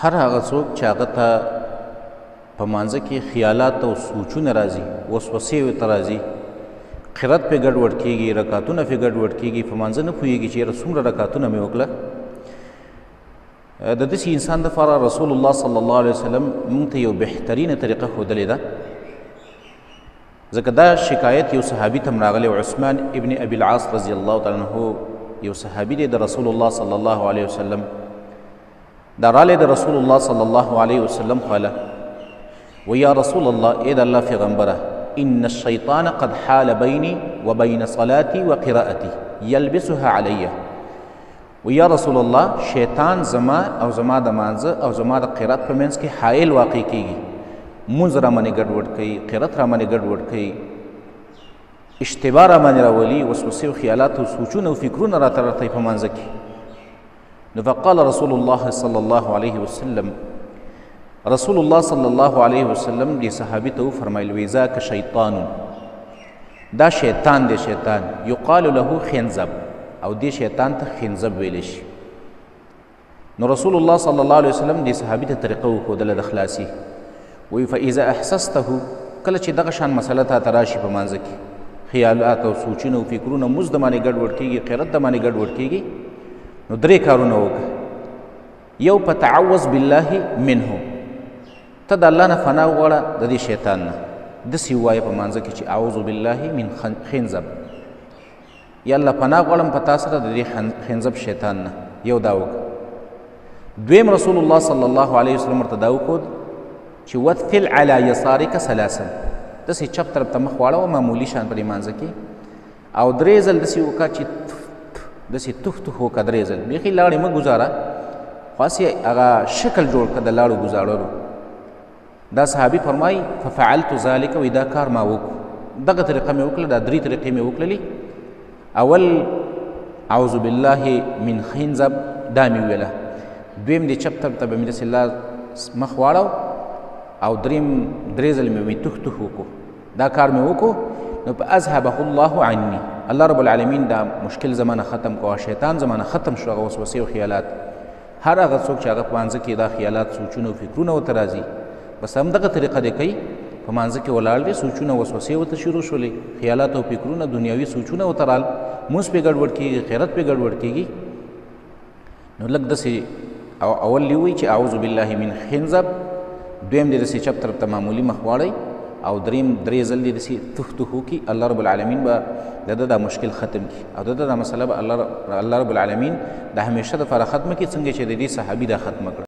هر هغه څوک چې هغه ته په مانځه کې خیالات او سوچونه راځي، وسوسې ورته راځي، قرات پې ګډوډ کېږي، رکعتونه پې ګډوډ کېږي، په مانځه نه پوهېږي چې یاره څومره رکعتونه مې وکړه، د داسې انسان دپاره رسول الله صلی الله علیه وسلم موږ ته یو بهترینه طریقه ښودلې ده. ځکه دا شکایت یو صحابي ته هم راغلی، عثمان ابن ابي العاص رضی الله تعالی عنه یو صحابي دی د رسول الله صلی الله علیه وسلم. دا رالی د رسول الله صلی الله علیه وسلم خواله و یا رسول الله، ای د الله پیغمبره، ان الشیطان قد حال بیني وبین صلاتي وقراءتي یلبسها علی. و یا رسول الله، شیطان زما او زما د مانځه او زما د قرات په منځ کې حائل واقع کیږي، مونځ را باندې ګډوډ کوي، قرات را باندې ګډوډ کوي، اشتباه را باندې راولي، وسوسې او خیالات او سوچونه او فکرونه راته راته په مانځه کې. نو فقال رسول الله صلی الله علیه وسلم، رسول الله صلی الله علیه وسلم دې صحابي ته وفرمایل، وی ذاک شیطان، دا شیطان دی، شیطان یقال له خنزب، او دې شیطان ته خنزب ویلی شي. نو رسول الله صلی الله علیه وسلم دې صحابي ته طریقه وښودله د خلاصي. وی فاذا احسسته، کله چې دغه شان مسله تا ته راشي په مانځه کې، خیالات او سوچونه او فکرونه مزد د باندې ګډوډ کېږي، قرت د باندې ګډوډ کېږي، نو درې کارونه وکړه. یو، فتعوذ بالله منه، ته د الله نه فنا وغواړه د دې شیطان نه، داسې ووایه په مانځه کې چې اعوذ بالله من خنزب، یا الله پناه غواړم په تا سره د دې خنزب شیطان نه. یو دا وکړه. دویم، رسول الله صلی الله علیه وسلم ورته دا وښود چې وتفل علی یسارک ثلاثا، داسې چپ طرف ته مخ واړوه معمولي شان په دې مانځه کې، او درې ځل داسې وکړه چې داسې تف تف وکړه درې ځل، بیخي لاړې مه ګزاره، خو هسې هغه شکل جوړ کړه د لاړو ګزارلو. دا صحابي فرمایي ففعلت ذلک، وایي دا کار ما وکړو، دغه طریقه مې وکړه، دا درې طریقې مې وکړلې. اول اعوذ بالله من خنزب دا مې وویله، دویم دې چپ طرف ته به مې داسې لاس مخ واړو، او دریم درې ځل مې تف تف وکړو، دا کار مې وکړو. نو فاذهبه الله عني، الله رب العالمین دا مشکل زمانه ختم کو، شیطان زمانه ختم شو، هغه وسوسې او خیالات. هر هغه څوک چې هغه په مانځه کې دا خیالات سوچونه او فکرونه ورته راځي، بس همدغه طریقه دی کوي، په مانځه کې ولاړ دی، سوچونه وسوسې ورته شروع شولې، خیالات او فکرونه دنیوي سوچونه ورته رال، مونځ پې ګډوډ کېږي، قرت پې ګډوډ کېږي. نو لږ داسې او اول یې ووایي چې اعوذ بالله من خنزب، دویم دې داسې چپ طرف ته معمولي مخ واړوي، او دریم درې ځل دې داسې تف تف وکړي، الله رب العالمین به د ده دا مشکل ختم کړي، او د ده دا مسله به الله رب العالمین د همیشه دپاره ختمه کړي، څنګه چې د دې صحابي دا ختمه کړه.